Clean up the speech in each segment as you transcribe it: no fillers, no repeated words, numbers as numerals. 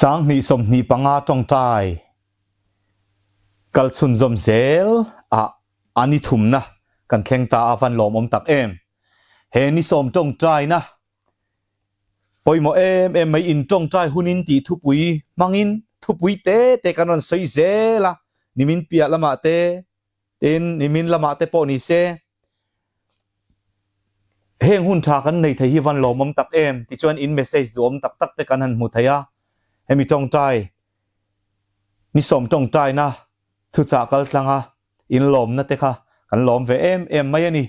2025 tawngtai kal chhunzawm zel ah a ni thumna kan thleng ta a van lawmawm tak em. He ni sawm tawngtaina pawimawh em em mai in tawngtai hunin tih thupui hmangin thupui te te kan rawn sawi zel a, nimin piah lamah te Tin, nimin lamah te pawh ni se, heng hun tha kan nei thei hi van lawmawm tak em? Tichuan in message duhawm tak tak te kan han hmu thei a, hemi tawngtai, ni sawm tawngtaina thuchah kal tlanga in lawmna te kha kan lawm ve em em mai a ni.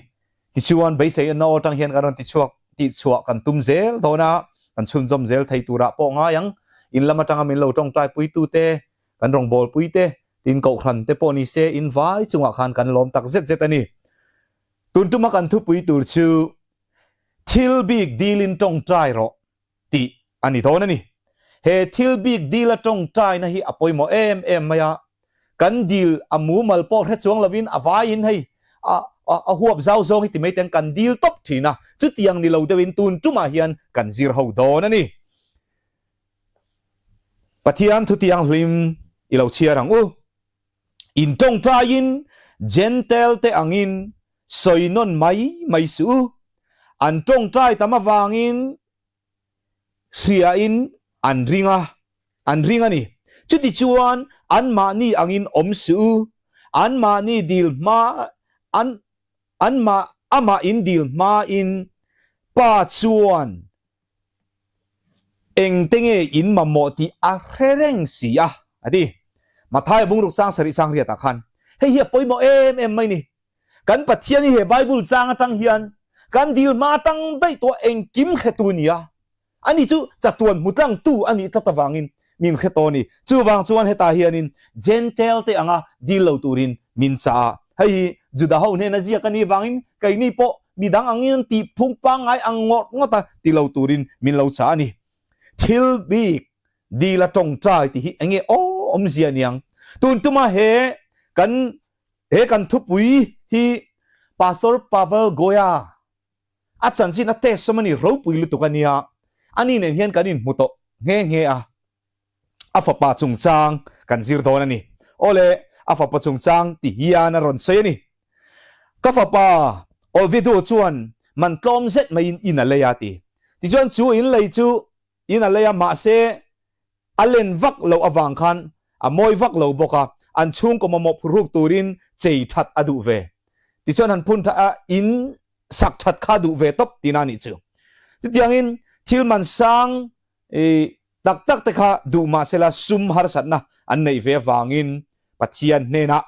Tichuan beisei a no atang hian kan rawn tichhuak tihchhuah kan tum zel dawn a, kan chhunzawm zel thei turah pawh ngai ang. In lam atanga min lo tawngtai puitute Kan rawngbawlpui te, tin kohhran te pawh ni se in vai chungah khan kan lawm tak zet zet a ni. Tun tuma kan thupui tur chu Thil bik dilin tawngtai rawh tih a ni dawn a ni. He thil bik dila tawngtaina hi a pawimawh em em mai a, kan dil a mumal pawh hre chuang lovin a vaiin hei a a huap zau zawng hi ti mai teng kan dil tawp thin a, chutiang ni lo deuhin tun tumah hian kan zir ho dawn a ni. Pathian thutianghlim i lo chhiar ang u. In tawngtaiin Jentail te angin sawi nawn mai mai suh u. An tawngtai tam avangin hriain an ring a, an ring a ni. Chutichuan anmahni angin awm suh u. Anmahni dil hma an anmah amah in dil hmain Pa chuan Engte nge in mamawh tih a hre reng si a, a ti. Mathaia bungruk chang sarih chang riatah khan hei hi a pawimawh em em mai ni. Kan Pathian hi he Bible chang atang hian kan dil hma atang daih tawh engkim hretu ni a. Ani chu chatuan hmu tlangtu a nih tlat avangin min hre tawh a ni. Chuvang chuan hetah hianin Jentail te anga dil lo turin min chah a. Hei hi Juda ho hnena ziak a nih vangin keini pawh midang angin an tih phung pangngai ang ngawt ngawt a ti lo turin min lo chah a ni. Thil bik dil a tawngtai tih hi enge aw awmzia niang. Tun tuma he kan he kan thupui hi Pastor Pavel Goya a chanchin a test sawm a ni ropui lutuk a nia. Ani nen hian kan inhmu tawh nghe nghe a. A fapa chungchang kan zir dawn a ni. Awle, a fapa chungchang ti hian a rawn sawi a ni. Ka fapa Olvido chuan man tlawm zet maiin in a lei a ti. Tichuan chu in lei chu in a lei a, mahse a len vak loh avang khan a mawi vak lo bawk a, an chhungkaw mamawh phurhuk turin chei that a duh ve. Tichuan han phun that a, in sak that kha duh ve tawp tina a nih chu. Chutiangin thil man sang I tak tak te kha duh mah sela sum harsatna an neih ve avangin Pathian hnenah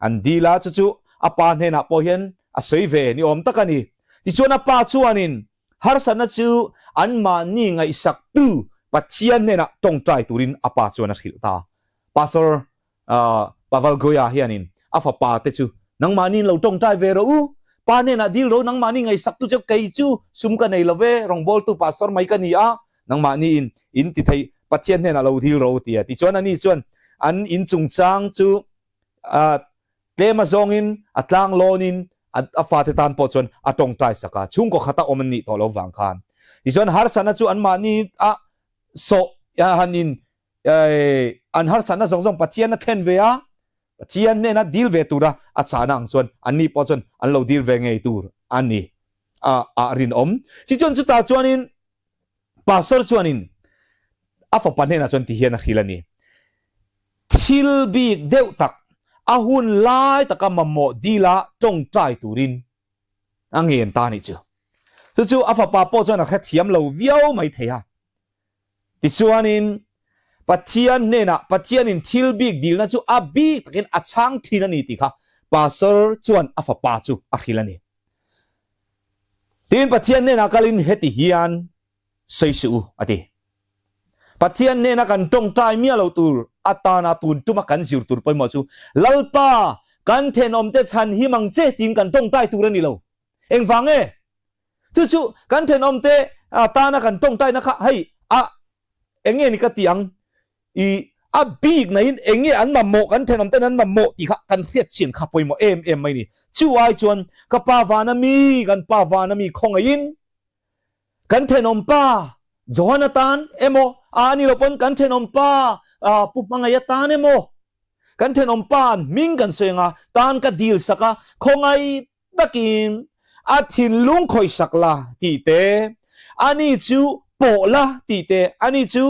an dil a, chu chu a pa hnenah pawh hian a sawi ve ni awm tak a ni. Tichuan a pa chuanin harsatna chu anmahni ngaihsaktu Pathian hnenah tawngtai turin a pa chuan a hrilh ta. Pastor Paval Goya hianin a fapa te chu, Nangmahni lo tawngtai ve rawh u, pa hnenah dil rawh u, nangmahni ngaihsak tu chu kei chu sum ka nei lo ve, rawngbawltu pastor mai ka ni a, nangmahni in in ti thei Pathian hnenah lo dil rawh u ti a. Tichuan ani chuan an in chungchang chu tlem a zawngin a tlang lawnin a fate tan pawh chuan a tawngtai sak a, chhungkaw khata awm an nih tawh lo vang khan. Tichuan harsatna chu anmahni a sawh han in an harsatna zawng zawng Pathian a thlen ve a, Pathian hnena dil ve tura a chahna ang chuan anni pawh chuan an lo dil ve ngei tur a ni a a rinawm. Tichuan chutah chuanin Pastor chuanin a fapa hnenah chuan ti hian a hrilh a ni, Thil bik deuh tak a hun lai taka mamawh dila tawngtai turin a ngen ta a nih chu. Chu chu a fapa pawh chuan a hrethiam lo viau mai thei a. Tichuanin, Pathian hnenah Pathianin thil bik dilna chu a bik takin a chhang thin a ni tih kha Pastor chuan a fapa chu a hrilh a ni. Tin, Pathian hnenah kalin heti hian sawi suh u, a ti. Pathian hnena kan tawngtai miah lo tur atana tun tuma kan zir tur pawimawh chu, Lalpa, kan thenawmte chhan him ang che tiin kan tawngtai tur a ni lo. Engvang nge? Chu chu kan thenawmte tana kan tawngtaina kha hei a eng nge ni ka ti ang i a bik naiin eng nge an mamawh kan thenawmten an mamawh tih kha kan hriat chian kha pawimawh em em mai ni. Chu ai chuan ka pa vana mi kan pa vana mi khawngaihin kan thenawmpa Johana tan emaw A ni lo pawn kan thenawm pa Pu Hmangaih atan emaw kan thenawm pa hming kan sawi anga tan ka dil sak a, khawngaih takin a thinlung khawih sak la tih te, ani chu pawh la tih te, ani chu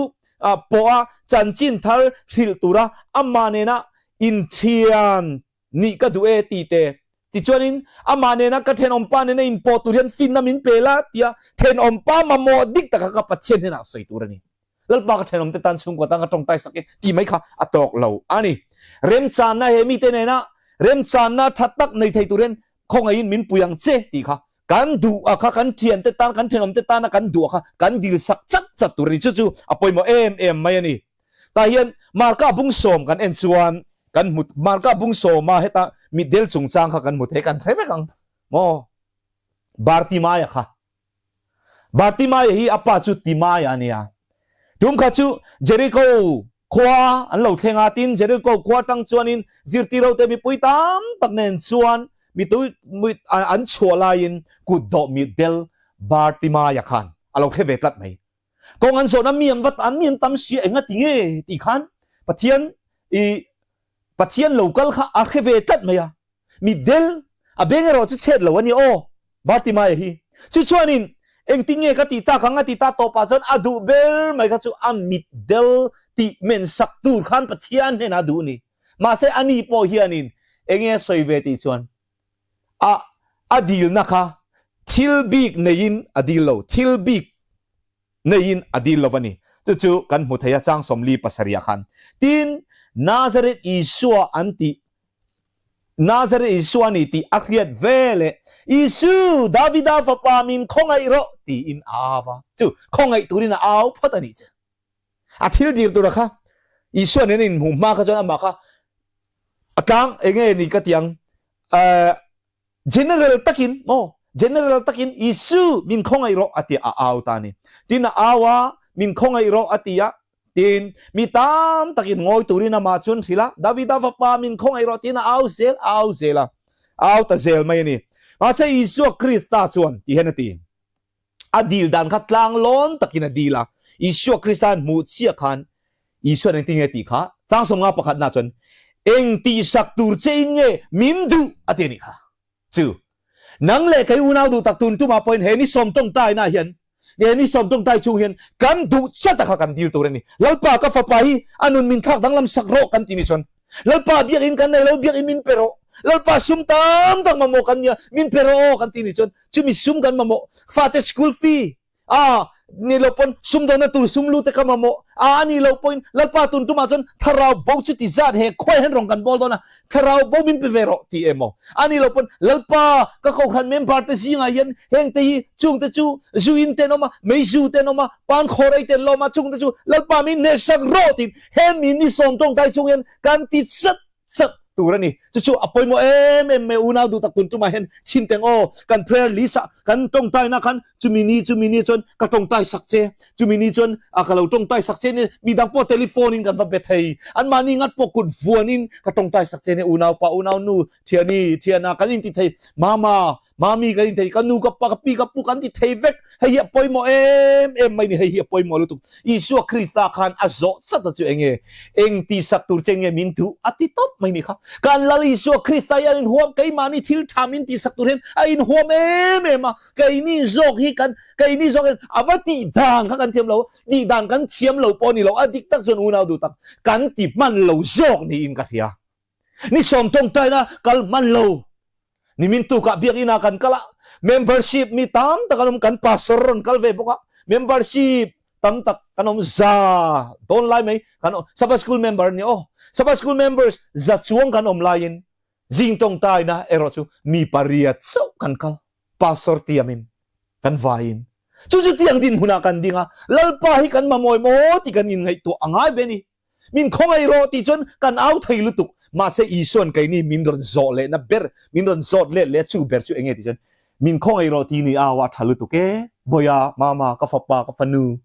pawh a chanchin thar hrilh tura amah nena inthian nih ka duh e tih te. Tichuanin amah nena ka thenawmpa nena inpawh tur hian finna min pe la tia thenawmpa mamawh dik taka ka Pathian hnenah sawi tur a ni. Lalpa ka thenawmte tan chhungkaw tan ka tawngtai sak e tih mai kha a tawk lo a ni. Remchanna he mite nena remchanna tha tak nei thei tur hian khawngaihin min pui ang che tih kha kan duh a kha kan thiante tan kan thenawmte tana kan duh a kha kan dil sak chat chat tur a ni. Chu chu a pawimawh em em mai a ni. Tah hian Marka bungsawm kan en chuan kan hmu Marka bungsawma heta mitdel chungchang kha kan hmu thei kan hre vek ang maw? Bartimaia kha Bartimaia hi a pa chu Timaia a nia. Tum kha chu Jericho khua an lo thleng a, tin Jericho khua tang chuanin zirtirhote mipui tam tak nen chuan mitui an chhuah laiin kutdawh mitdel Bartimaia khan a lo hre ve tlat mai. Kawng an zawhna mi an va tan mi an tam sia enga ti nge tih khan Pathian i Pathian lo kal kha a hre ve tlat mai a. Mitdel a beng erawh chu chhet lo a ni aw Bartimaia hi. Chu chuanin engtin nge ka tih tak ang a ti ta tawpah chuan a duh ber mai kha chu a mitdel tih men sak tur khan Pathian hnenah a duh a ni. Mahse ani pawh hianin enge a sawi ve tih chuan a a dilna kha thil bik neiin a dil lo, thil bik neiin a dil lo a ni. Chu chu kan hmu thei a chang 47 ah khan. Tin, Nazareth Isua an tih, Nazareth Isua a ni tih a hriat ve leh, Isu, Davida fapa min khawngaih rawh tiin a au a. Chu khawngaih turin a au phawt a nih chu. A thil dir tura kha Isua nen inhmuh hma kha chuan amah kha a tlang enge ni ka ti ang general takin maw general takin Isu min khawngaih rawh a ti a au ta ni. Tin a au a min khawngaih rawh a ti a tin mi tam takin ngawi turin amah chuan hrilh a Davida fapa min khawngaih rawh tiin a au zel a au zel a au ta zel mai a ni. Mahse Isua Krista chuan ti hian a ti. A dil dan kha tlang lawn takin a dil a. Isua Krista an hmuh chiah khan Isua'n engtin nge tih kha chang 51 na chuan eng tihsak tur che in nge min duh a ti a nih kha. Chu nang leh kei unau duh tak tun tumah pawhin he ni sawm tawngtaina hian he ni sawm tawngtai chhung hian kan duh chat a kha kan dil tur a ni. Lalpa ka fapa hi a nun min thlak danglam sak rawh kan ti ni chuan Lalpa biakinn kan nei lo biakinn min pe rawh. Lalpa sum tam tak mamawh kan nia min pe rawh aw kan ti ni chuan chumi sum kan mamawh fate school fee a ni lo pawn sum dawhna tur sum lu te ka mamawh a a ni lo pawhin Lalpa tun tumah chuan thlarau bo chu ti zat he khuai hian rawn kan bawl dawn a thlarau bo min pe ve rawh ti emaw a ni lo pawn Lalpa ka kohhran member te zingah hian heng te hi chung te chu zu in te an awm a mei zu te an awm a pan khawrei te an la awm a chung te chu Lalpa min hnehsak rawh tiin hemi ni sawm tawngtai chung hian kan ti chat chat tur a ni. Chu chu a pawimawh em em mai unau duh tak tun tumah hian chhin teng aw kan prayer list ah kan tawngtaina khan chumi ni chumi ni chuan ka tawngtai sak che chumi ni chuan a ka lo tawngtai sak che ni midang pawh telephone in kan va be thei anmahni ngat pawh kut vuan in ka tawngtai sak che ni unau pa unau nu thiani thiana kan inti thei mama Mami kan inthei, ka nu ka pa ka pi ka pu kan ti thei vek, hei hi a pawimawh em em mai ni, hei hi a pawimawh lutuk. Isua Krista khan a zawh chat a chu enge, eng tihsak tur che nge min duh a ti tawp mai ni kha. Kan Lal Isua Krista hi a inhuam, keimahni thil tha min tihsak tur hian a inhuam em em a, keini zawk hi kan, keini zawk hian a va tih dan kha kan thiam lo, tih dan kan thiam lo pawh a ni lo, a dik tak chuan unau duh tak kan ti hman lo zawk niin ka hria. Ni sawm tawngtaina kal hman lo. Nimin tukah biakinn ah kan kal a, membership mi tam tak an awm, kan pastor rawn kal ve bawk a, membership tam tak kan awm za dawn lai mai kan awm, Sabbath school member an ni aw, Sabbath school members za chuang kan awm laiin zing tawngtaina erawh chu mi pariat chauh kan kal, pastor tiamin kan vaiin. Chu chu tiang dinhmunah kan ding a, Lalpa hi kan mamawih maw tih kan inngaihtuah a ngai ve a ni. Min khawngaih rawh tih chuan kan au thei lutuk. Mahse Isua'n keini min rawn zawh lehna ber, min rawn zawt let leh chu ber chu enge tih chuan, Min khawngaih rawh tih ni au a tha lutuk e, Bawiha, Mama, ka fapa, ka fanu,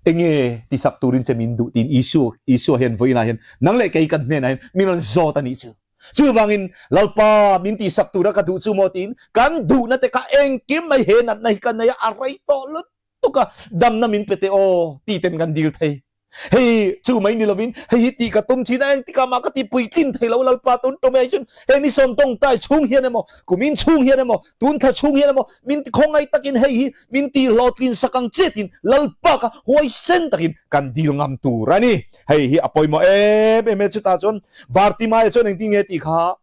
enge tisak turin che min duh tiin Isua, Isua hian vawiinah hian nang leh kei kan hnenah hian min rawn zawt a nih chu. Chuvangin, Lalpa, min tihsak tura ka duh chu maw tiin kan duhna te kha engkim mai he natna hi ka nei a, a rei tawh lutuk. lutuk a, damna min pe teh aw ti ten kan dil thei. Hei chu mai ni lovin hei hi tih ka tum thin a, engtikah mah ka ti puitlin thei lo Lalpa tun tum e chuan hei ni sawm tawngtai chhung hian emaw, kumin chhung hian emaw, tun thla chhung hian emaw min ti khawngaih takin hei hi min ti hlawhtlin sak ang che tiin Lalpa kha huaisen takin kan dil ngam tur a ni. Hei hi a pawimawh em em e chutah chuan Bartimaia chuan engtin nge tih kha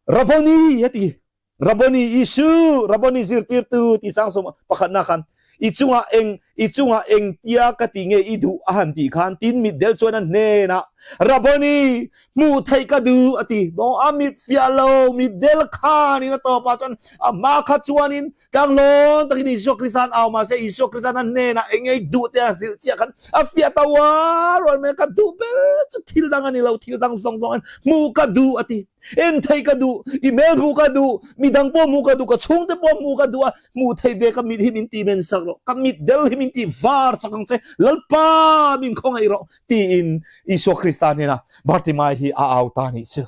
Rabboni a ti. Rabboni Isu, Rabboni zirtirtu tih sang sawm pakhatna khan i chungah eng i chungah engtia ka ti nge i duh a han tih khan tin mitdel chuan a hnenah Rabboni hmuh theih ka duh a ti. Maw a mit fiah lo mitdel khanin a tawpah chuan a hma kha chuanin Tlanglawng takin Isua Kristan au mahse Isua Kristan a hnenah eng nge i duh te a hrilh chiah khan a fiah ta uar uar mai a, ka duh ber chu thil dang a ni lo, thil dang zawng zawng in hmuh ka duh a ti. En thei ka duh, i hmel hmuh ka duh, midang pawh hmuh ka duh, ka chhungte pawh hmuh ka duh a, hmuh thei ve ka mit hi min tih men sak rawh, ka mit del hi min tih var sak ang che, Lalpa min khawngaih rawh tiin Isua Krista hnenah Bartimai hi a au ta nih chu.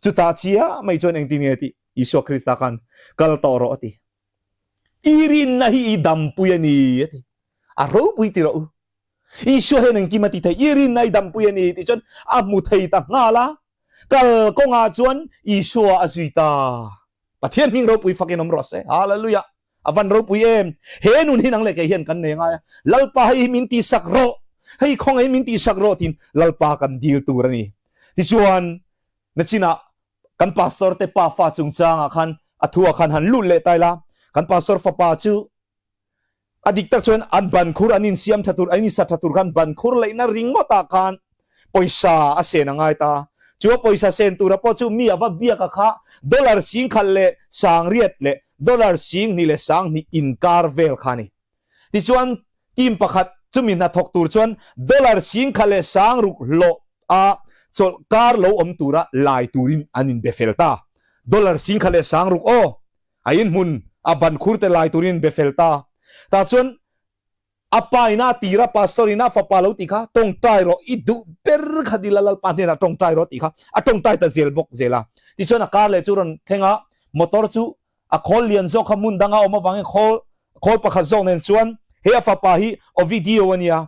Chutah chiah mai chuan engtin nge tih Isua Krista khan kal tawh rawh a ti. I rinna hi i dampui a ni a ti. A ropui ti rawh u. Isua hian engkim a ti thei, i rinna i dampui a ni tih chuan a hmu thei ta nghal a, kal kawngah chuan Isua a zui ta. Pathian hming ropui fakin awm rawh se. Hallelujah! A van ropui em! He nun hi nang leh kei hian kan nei ngai a, Lalpa hei hi min tihsak rawh, hei khawngaih min tihsak rawh tiin Lalpa kan dil tur a ni. Tichuan, nachinah kan pastor te pa fa chungchangah khan a thuah khan han lut leh ta ila, kan pastor fapa chu A dik tak chuan an ban khur an insiam tha tur, an insa tha tur khan ban khur leihna ringawtah khan pawisa a sen a ngai ta. Chu a pawisa sen tura pawh chu mi a va biak a kha dollar singkhat leh sangriat leh dollar singhnih leh sanghnih inkar vel kha a ni. Tichuan team pakhat chumi hnathawk tur chuan dollar singkhat leh sangruk hlawh a chawlh kar lo awm tura lai turin an inbe fel ta. Dollar singkhat leh sangruk aw! A in hmun a ban khur te lai turin be fel ta. Tah chuan a pa ina a tira pastor ina a fapa lo tih kha tawngtai rawh i duh ber kha dil a Lalpa hnenah tawngtai rawh tih kha a tawngtai ta zel bawk zel a. Tichuan a kar leh chu rawn thleng a, motor chu a khawl lian zawk kha hmun danga awm avangin khawl khawl pakhat zawk nen chuan he a fapa hi Ovidio a nia.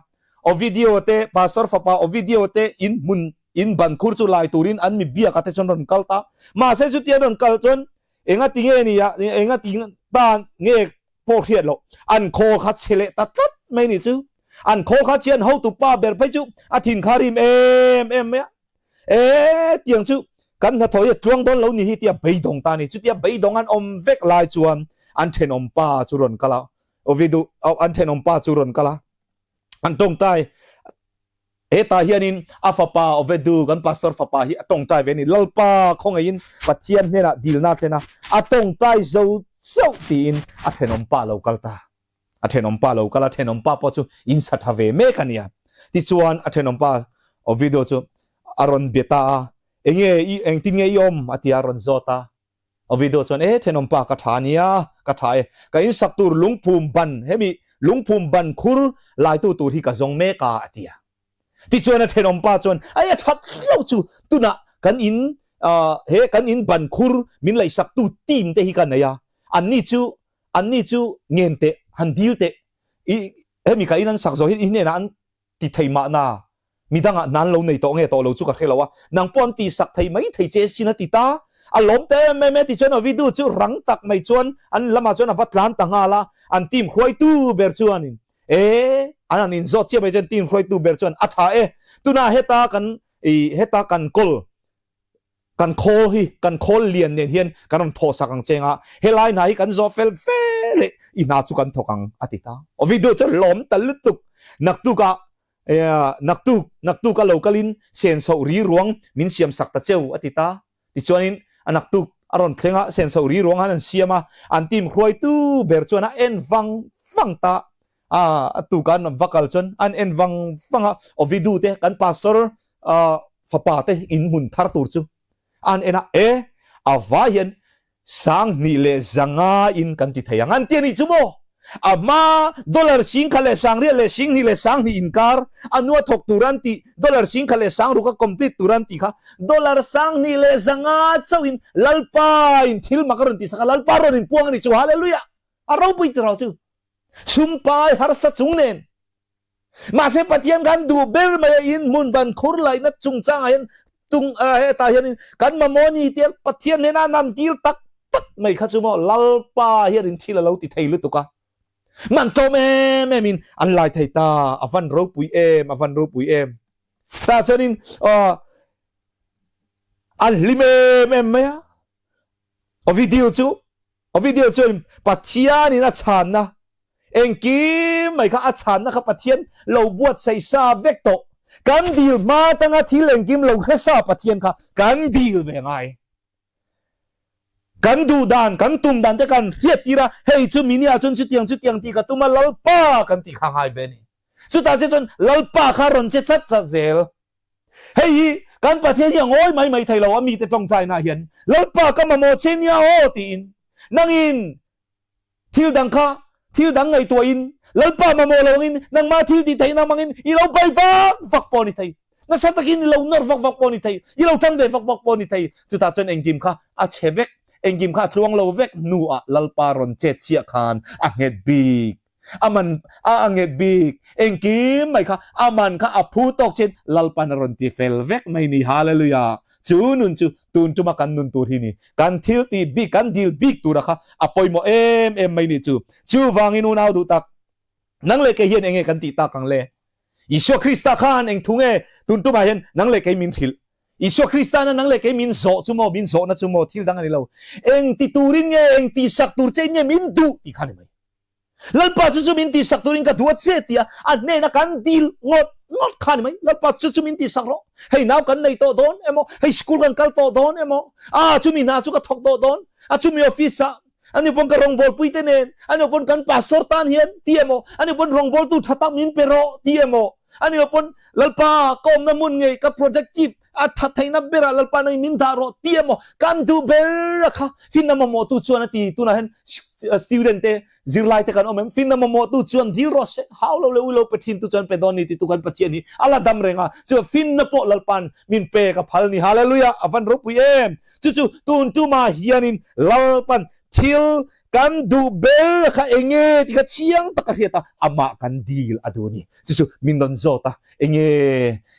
Ovidio te pastor fapa Ovidio te in hmun in ban khur chu lai turin an mi biak a te chuan rawn kal ta. Mahse chutia rawn kal chuan Enga ti nge nia, enga ti ta nge pawh hriat loh. An khaw kha chhe leh ta tlat mai nih chu. An khaw kha chian hotu pa ber phei chu a thin kha rim em em mai a. E tiang chu kan hnathawh hi a tluang dawn lo ni hi tia beidawng ta ni. Chutia beidawng an awm vek lai chuan an thenawm pa chu rawn kal a. Ovidu, an thenawm pa chu rawn kal a. An tawngtai Hetah hianin a fapa Ovedu, kan pastor fapa hi a tawngtai ve a ni. Lalpa khawngaihin Pathian hnenah dilna a thlen a, a tawngtai zo chauh tiin a thenawmpa lo kal ta. A thenawmpa lo kal a, thenawmpa pawh chu in sa tha ve mek a nia. Tichuan a thenawmpa Ovido chu a rawn be ta a, Enge i, engtin nge i awm? a ti a, a rawn zawt a. Ovido chuan, E thenawmpa, ka tha nia, ka tha e. Ka insak tur lungphum ban, hemi lungphum ban khur laitu tur hi ka zawng mek a, a ti a. Tichuan a thenawmpa chuan, Ai a that hlauh chu, tunah kan in, he kan in ban khur min laihsaktu team te hi ka nei a, anni chu, anni chu ngen teh, han dil teh, i hemi ka in an sak zawh hian i hnenah an ti thei mahna midangah hna an lo nei tawh nge tawh lo chu ka hre lo a, nang pawh an tihsak thei mai thei che sin a ti ta. A lawm ta em em e tichuan Ovidu chu rang tak mai chuan an lamah chuan a va tlan ta nghal a, an team hruaitu ber chuanin e an han inzawt chiah mai chuan team hruaitu ber chuan a tha e, tunah heta kan i heta kan kawl Kan khawl hi kan khawl lian nen hian kan rawn thawh sak ang cheng a, helai hna hi kan zawh fel fe leh i hna chu kan thawk ang a ti ta. Aw video chu lawm ta lutuk. Naktukah naktuk naktuka lo kalin senso ri ruang min siam sak ta cheu a ti ta. Tichuanin a naktuk a rawn thleng a, senso ri ruang han an siam a, an team hruaitu ber chuan a en vang vang ta. A tuka an va kal chuan an en vang vang a, aw video te kan pastor fapa te in hmun thar tur chu an en a, e a vai hian 2000 leh 500 in kan ti thei ang an ti a nih chu maw? A hma dollar 10,000 leh 800 leh 20,000 leh 20,000 inkar a nua thawk tur an tih dollar 10,000 leh 6,000 a complete tur an tih kha dollar 2000 leh 500 chauh in Lalpa in thil mak a rawn tih sak a, Lalpa rawn inpuang a nih chu, Hallelujah! A ropui tiraw chu. Sumpai harsa chung nen. Mahse Pathian khan duh ber mai a in hmun ban khur laihna chungchangah hian tung hetah hianin kan mamawh ni tia Pathian hnena an han dil tak tak mai kha chu maw Lalpa hianin thil a lo ti thei lutuk a. Man tlawm em em in an lai thei ta, a van ropui em, a van ropui em. Tah chuanin an hlim em em mai a. Ovidio chu Ovidio chuan Pathianin a chhanna engkim mai kha a chhanna kha Pathian lo buatsaih sa vek tawh. Kan dil hma atanga thil engkim lo hre sa Pathian kha kan dil ve ngai. Kan duh dan, kan tum dan te kan hriat tir a, hei chu mini ah chuan chutiang chutiang tih ka tum a, Lalpa kan tih kha ngai ve a ni. Chutah che chuan Lalpa kha rawn che chat chat zel. Hei hi kan Pathian hi a ngawi mai mai thei lo a mite tawngtaina hian Lalpa ka mamawh che nia aw tiin nangin thil dang kha thil dang ngaihtuahin Lalpa mamawh lo angin nangmah thil tih theihna hmangin i lo pai vak vak pawh a ni thei. Nasa takin i lo nawr vak vak pawh a ni thei. I lo tang ve vak vak pawh a ni thei. Chutah chuan engkim kha a chhe vek, engkim kha a tluang lo vek hnuah Lalpa rawn chet chiah khan a nghet bik. A man a a nget bik engkim mai kha a man kha a phu tawk chin Lalpan a rawn ti fel vek mai ni Hallelujah chu nun chu tun tuma kan nun tur hi ni kan thil tih bik kan dil bik tura kha a pawimawh em em mai ni chu chuvangin unau duh tak nang leh kei hian enge kan tih tak ang le Isua Krista khan eng thu nge tun tumah hian nang leh kei min hrilh Isua Krista na nang leh kei min zawh chu maw min zawhna chu maw thil dang a ni lo eng ti turin nge eng tih sak tur che in nge min duh tih kha ni mai Lalpa chu chu min tihsak turin ka duh a che tia a hnena kan dil ngawt ngawt kha ni mai. Lalpa chu chu min tihsak rawh. Hei nau kan nei tawh dawn emaw, hei school kan kal tawh dawn emaw, a chumi hna chu ka thawk tawh dawn, a chumi office ah ani pawn ka rawngbawlpui te nen, ani pawn kan pastor tan hian ti emaw, ani pawn rawngbawltu tha tak min pe rawh ti emaw, ani pawn Lalpa ka awmna hmun ngei ka productive a that theihna berah Lalpa nang min dah rawh ti emaw kan duh ber a kha finna mamawhtu chuan a ti tunah hian student te zirlai te kan awm em finna mamawhtu chuan dil rawh se hau lo le ui lo pe thin tu chuan pe dawn ni ti tu kan Pathian hi a la dam reng a chu finna pawh Lalpan min pek a phal ni hallelujah a van ropui em chu chu tun tuma hianin Lalpan thil kan duh ber kha enge ti kha chiang tak a hriat a amah kan dil a duh a ni chu chu min rawn zawt a enge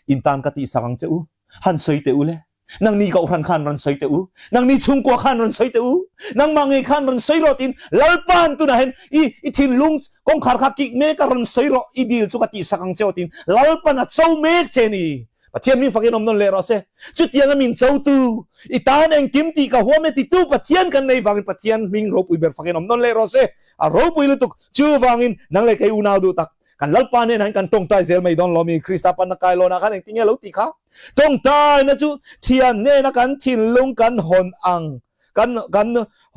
in tan ka tih sak ang che u han sawi teh u le nangni kohhran khan rawn sawi teh u nangni chhungkua khan rawn sawi teh u nangmah ngei khan rawn sawi rawh tiin Lalpa'n tunah hian i i thinlung kawngkhar kha kik mek a rawn sawi rawh i dil chu ka tih sak ang che u tiin Lalpa'n a cho mek che ni Pathian min fakin awm nawn leh rawh se. Chutianga min chotu, i tan engkim tih ka huam e titu Pathian kan nei vangin Pathian hming ropui ber fakin awm nawn leh rawh se. A ropui lutuk. Chuvangin nang leh kei unau duh tak, kan Lalpa hnenah hian kan tawngtai zel mai dawn lo mi? Krista panna kailawnah khan engtin nge lo tih kha? Tawngtaina chu thian hnena kan thinlung kan hawn ang. Kan kan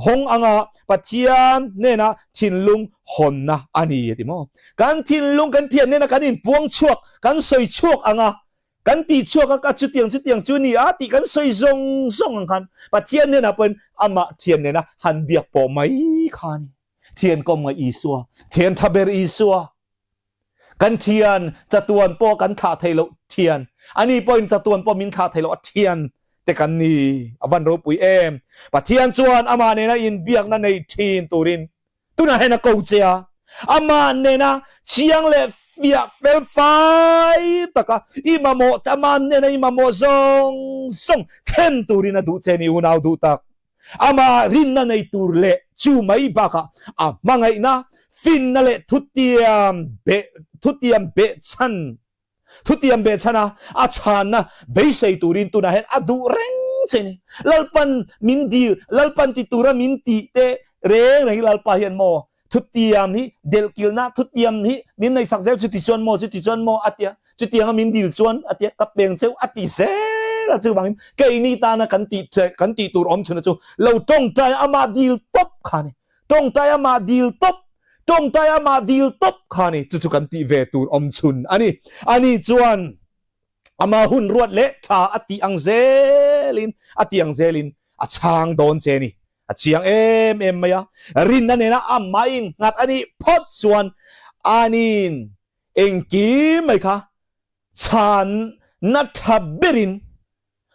hawng anga Pathian hnena thinlung hawnna a ni a ti maw? Kan thinlung kan thian hnena kan inpuang chhuak, kan sawi chhuak anga kan tih chhuak a ka chutiang chutiang chu ni a tih kan sawi zawng zawng ang khan Pathian hnenah pawhin amah thian nena han biak pawh mai kha a ni. Thian kawm ngaih Isua, thian tha ber Isua, Kan thian chatuan pawh kan thlah thei loh thian, ani pawhin chatuan pawh min thlah thei loh a thian te kan ni. A van ropui em! Pathian chuan amah nena inbiakna nei thin turin tunah hian a ko che a, amah nena chiang leh fiah fel fai taka i mamawh te, amah nena i mamawh zawng zawng thlen turin a duh che ni unau duh tak. Amah rinna nei tur leh chu mai bakah a hmangaihna, finna leh thutiam beh thutiam behchhan thutiam behchhana a chhanna beisei turin tunah hian a duh reng che ni. Lalpan min dil, Lalpan ti tura min tih te reng reng hi Lalpa hian maw thutiam hi delhkilna thutiam hi min neihsak zel chuti chuan maw chuti chuan maw a tia chutianga min dil chuan a tia ka peng cheu a ti zel a chuvangin keini tana kan tih kan tih tur awm chhuna chu lo tawngtai ama dil tawp kha ni tawngtai ama dil tawp tawngtai ama dil tawp kha ni chu chu kan tih ve tur awm chhun ani ani chuan ama hun ruat leh tha a tih ang zelin a tih ang zelin a chhang dawn che ni A chiang em em mai a, rinna nena amah in nghat a nih phawt chuan anin engkim mai kha chhanna tha berin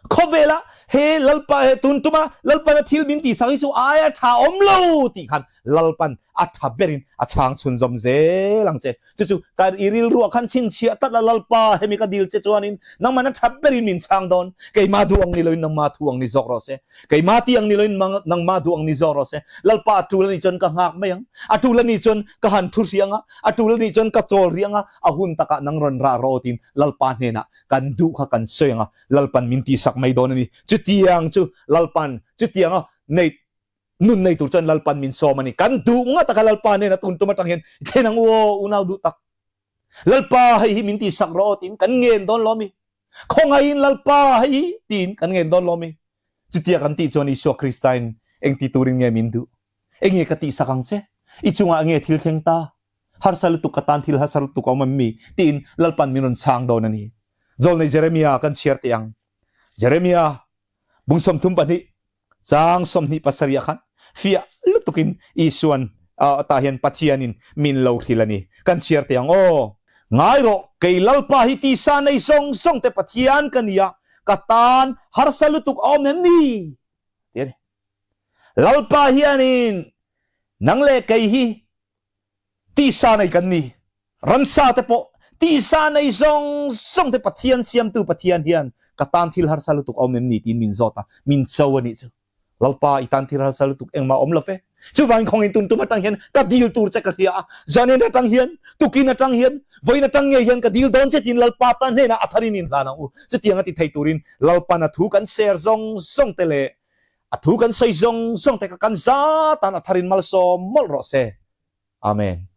khawvela he Lalpa he tun tuma Lalpana thil min tihsak hi chu aia tha awm lo tih khan Lalpan a tha berin a chhang chhunzawm zel ang che. Chu chu ka i rilruah khan chhinchhiah tlat a, Lalpa, hemi ka dil che chuanin nangman a tha berin min chhang dawn. Keimah duh ang ni loin nangmah thu ang ni zawk rawh se. Keimah ti ang ni loin nangmah duh ang ni zawk rawh se. Lalpa, a tul a nih chuan ka nghak mai ang. A tul a nih chuan ka han thu hrih ang a, a tul a nih chuan ka chawl rih ang a, a hun takah nang rawn rah rawh tiin Lalpa hnenah kan duh kha kan sawi ang a, Lalpan min tihsak mai dawn a ni. Chutiang chu Lalpan, chutianga nei nun nei tur chuan Lalpan min sawm a ni. Kan duh nga taka Lalpa hnena tun tum atang hian thlen ang u aw, unau duh tak. Lalpa hei hi min tihsak rawh aw tiin kan ngen dawn lo mi. Khawngaihin Lalpa hei hi tiin kan ngen dawn lo mi. Chutia kan tih chuan Isua Kristain eng ti turin nge min duh? Enge ka tihsak ang che? I chungah nge thil thleng ta? Harsa lutuk ka tan thil harsa lutuk a awm em mi? Tiin Lalpan min rawn chhang dawn a ni. Zawlnei Jeremia kan chhiar teh ang. Jeremia bung 32 chang 27 ah khan fiah lutukin Isuan tah hian Pathianin min lo hrilh a ni. Kan chhiar teh ang aw. Ngai rawh, kei Lalpa hi tisa nei zawng zawng te Pathian ka ni a, ka tan harsa lutuk a awm em ni? Ti a ni. Lalpa hianin nang leh kei hi tisa nei kan ni. Ramsa te pawh tisa nei zawng zawng te Pathian siamtu Pathian hian ka tan thil harsa lutuk a awm em ni tiin min zawt a, min cho a nih chu. Lalpa i tan thil harsa lutuk engmah a awm lo fe. Chuvangin khawngin tum tum atang hian ka dil tur che ka hria a, zanin atang hian, tukin atang hian, vawiin atang ngei hian ka dil dawn che tiin Lalpa tan hnenah a tharin inhlan ang u. Chutiang a ti thei turin Lalpan a thu kan share zawng zawng te leh A thu kan sawi zawng zawng te kha kan za tan a tharin malsawm mawlh rawh se. Amen.